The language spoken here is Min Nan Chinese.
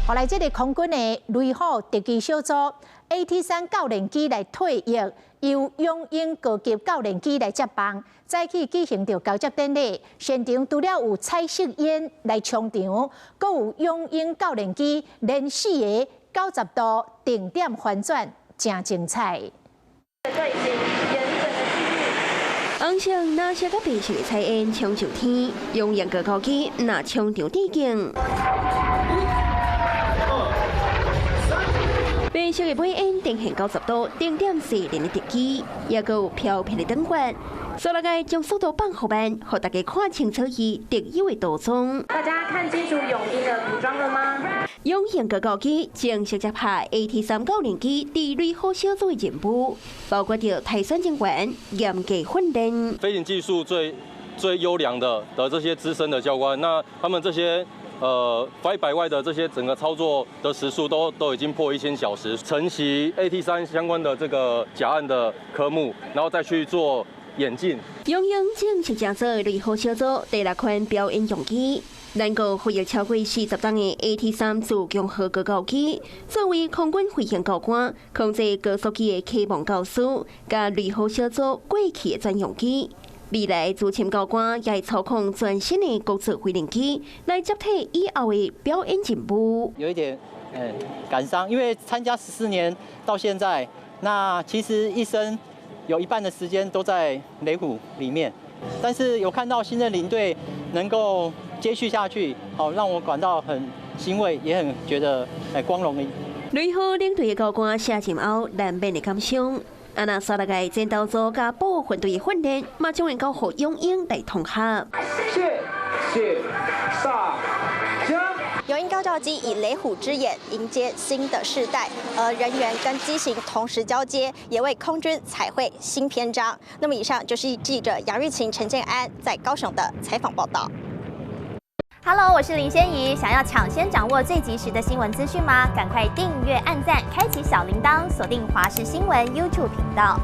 予來這个空軍的雷虎特機小組 AT-3教練機來退役，由勇鷹高級教練機來接棒。早起舉行著交接典禮，現場除了有彩色煙來衝場，閣有勇鷹教練機連四个90度定點翻轉，誠精彩。紅色、藍色佮白色的彩煙衝上天，勇鷹高教機若衝場致敬。白色的尾煙呈現90度定點射人的特機，也閣有飄飄的燈管。煞落來將速度放予慢，予大家看清楚伊特有的塗裝。大家看清楚勇鷹的塗裝了嗎？勇鷹高教機正式接下 AT-3教練機佇雷虎小組的任務，包括著汰選人員嚴格訓練。飛行技術最最優良的這些資深的教官，那他們這些fly by wire 的這些整個操作的時數都已經破1000小時，承襲 AT-3相關的這個甲案的科目，然後再去做演進。勇鷹正式成做雷虎小組第六款表演用機，難過服役超過40冬的 AT-3自強號高教機，作為空軍飛行教官、控制高速機的啟蒙教師，佮雷虎小組過去的專用機。未來資深教官也會操控全新的國造飛行機來接替以後的表演任務。有一點感傷，因為參加14年到現在，那其實一生有一半的時間都在雷虎裡面，但是有看到新任領隊能夠接續下去，好讓我感到很欣慰，也很覺得光榮的。雷虎領隊的教官卸任後，難免會感傷。啊，若煞落來戰鬥組佮部分隊的訓練，嘛將會交予勇鷹來統合。謝謝大家。勇鷹高教機以雷虎之眼迎接新的世代，而人員跟機型同時交接，也為空軍彩繪新篇章。那麼以上就是記者楊玉琴、陳建安在高雄的採訪報道。 Hello，我是林仙怡。想要搶先掌握最及時的新聞資訊嗎？趕快訂閱、按讚、開啟小鈴鐺，鎖定華視新聞 YouTube 頻道。